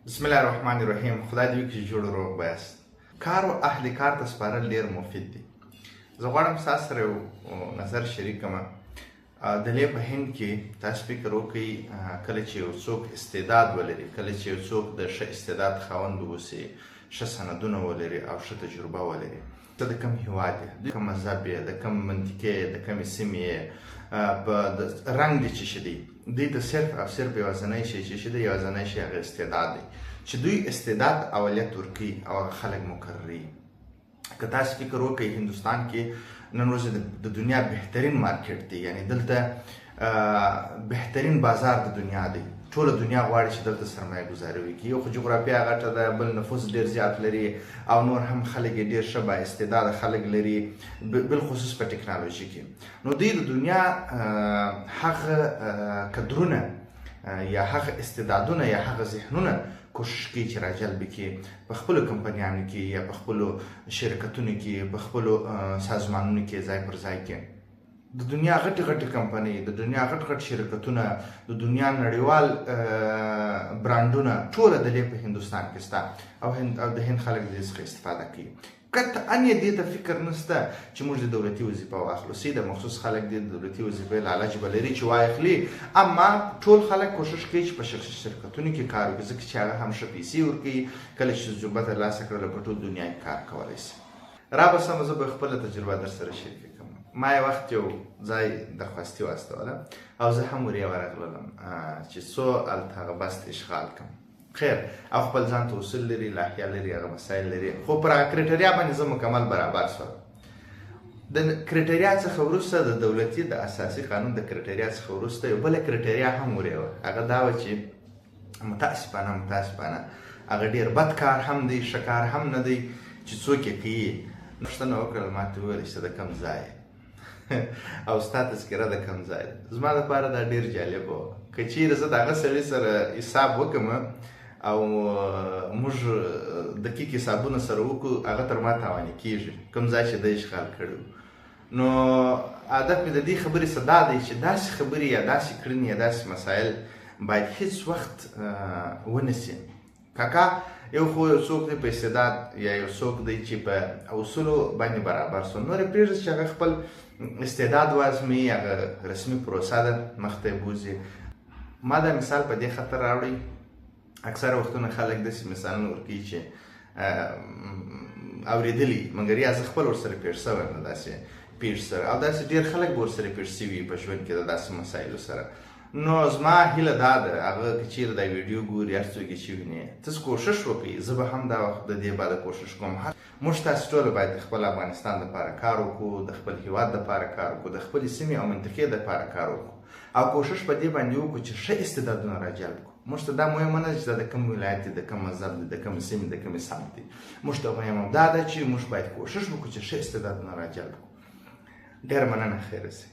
بسم الله الرحمن الرحیم. خدای دې وکړي چې جوړ روغ به یاست. کار او اهل کار ته سپارل ډیر مفید دي. زه غواړم ستاسو سره یو نظر شریک کړم. د لې په هند کې تاسو فکر وکړئ، کله چې یو څوک استعداد ولري، کله چې یو څوک د ښه استعداد خاوند اوسي، ښه سندونه ولري او ښه تجربه ولري، ته د کوم هیواد یې، د کوم مذهب یې، د کوم منطقې یې، د کومې سیمې یې، په رنګ دې چې شي دی، دوی ته صرف او صرف یوازنی شی چې شي دی، یوازنی شی هغه استعداد دی، چې دوی استعداد ته اولیت ورکوي او هغه خلک مقرروي. که تاسو فکر وکړئ، هندوستان کې نن ورځ د دنیا بهترین مارکیټ دی، یعنی دلته بهترین بازار د دنیا دی. ټوله دنیا غواړي چې دلته سرمایه ګذاري وکړي. یو خو جغرافیا غټه ده، بل نفوس ډیر زیات لري او نور هم خلک یې ډیر ښه با استعداده خلک لري، بالخصوص په ټکنالوژي کې. نو دوی د دنیا هغه کدرونه یا هغه استعدادونه یا هغه ذهنونه کوشش کوي چې راجلب کړي په خپلو کمپنیانو کې یا په خپلو شرکتونو کې، په خپلو سازمانونو کې ځای پر ځای کې. د دنیا غټې غټې کمپنۍ، د دنیا غټ غټ شرکتونه، د دنیا نړیوال برانډونه ټوله د لې په هندوستان کې سته او د هند خلک د دې څخه استفاده کوي. قطعاً یې دې ته فکر نشته چې موږ د دولتي وظیفه واخلو. سي د مخصوص خلک دې د دولتي وظیفې لالچ به لري چې واخلي، اما ټول خلک کوشش کوي چې په شخصي شرکتونو کې کار وکړي، ځکه چې هغه هم ښه پیسې ورکوي. کله چې تجربه ترلاسه کړله په ټول دنیا کې کار کولی شي. را به سمه، زه به خپله تجربه در سره شریکه کړم. ما یو وخت یو ځای درخواستي واستوله او زه هم ورې ورغللم چې څو هلته هغه بست اشغال کړم. خیر، او خپل ځان ته اصول لري، لاحیه لري، هغه مسایل لري، خو پر هغه criteria باندې زه مکمل برابر شوم. د criteria څخه وروسته د دولتي د اساسي قانون د criteria څخه وروسته یو بله criteria هم ورې وه. هغه دا وه چې متاسفانه هغه ډېر بد کار هم دی، ښه کار هم نه دی چې څوک یې کوي. پوښتنه وکړل، ما ته وویل چې د کوم ځای او ستا تذکره د کوم ځای ده. زما دپاره دا ډېر جالب و. که چیرې زه د هغه سړي سره حساب وکړم او موږ دقیق حسابونه سره وکړو، هغه تر ما تاواني کېږي، کوم ځای چې دی اشغال کړی و. نو هدف مې د دې خبرې څه دا دی چې داسې خبرې یا داسې کړنې یا داسې مسایل باید هیڅ وخت ونه سي. کاکا یو خو یو څوک دی په استعداد یا یو څوک دی چې په اصولو باندې برابر سو، نور یې پرېږده چې هغه خپل استعداد وازموي، هغه رسمي پروسه ده مخته یې بوځي. ما دا مثال په دې خاطر راوړی، اکثره وختونه خلک داسې مثالونه ورکوي چې اورېدلي، مګر یا زه خپل ورسره پېښ سوی یم، داسې پېښ سره، او داسې ډېر خلک به ورسره پېښ سوي په ژوند کې د داسې مسایلو سره. نو زما هیله دا ده، هغه که چیرې دا ویډیو ګوري، هر څوک یې چې ویني، تاسو کوشش وکړئ. زه به هم دا وخت د دې بعده کوشش کوم. موږ تاسو ټول باید د خپل افغانستان دپاره کار وکړو، د خپل هیواد دپاره کار وکړو، د خپلې سیمې او منطقې دپاره کار وکړو او کوشش په دې باندې وکړو چې ښه استعدادونه راجلب کړو. موږ ته دا مهمه نه ده چې دا د کوم ولایت دی، د کوم مذهب دی، د کومې سیمې، د کومې سمت دی. موږ ته مهمه دا ده چې موږ باید کوشش وکړو چې ښه استعدادونه راجلب کړو. ډېره مننه، خیر اوسئ.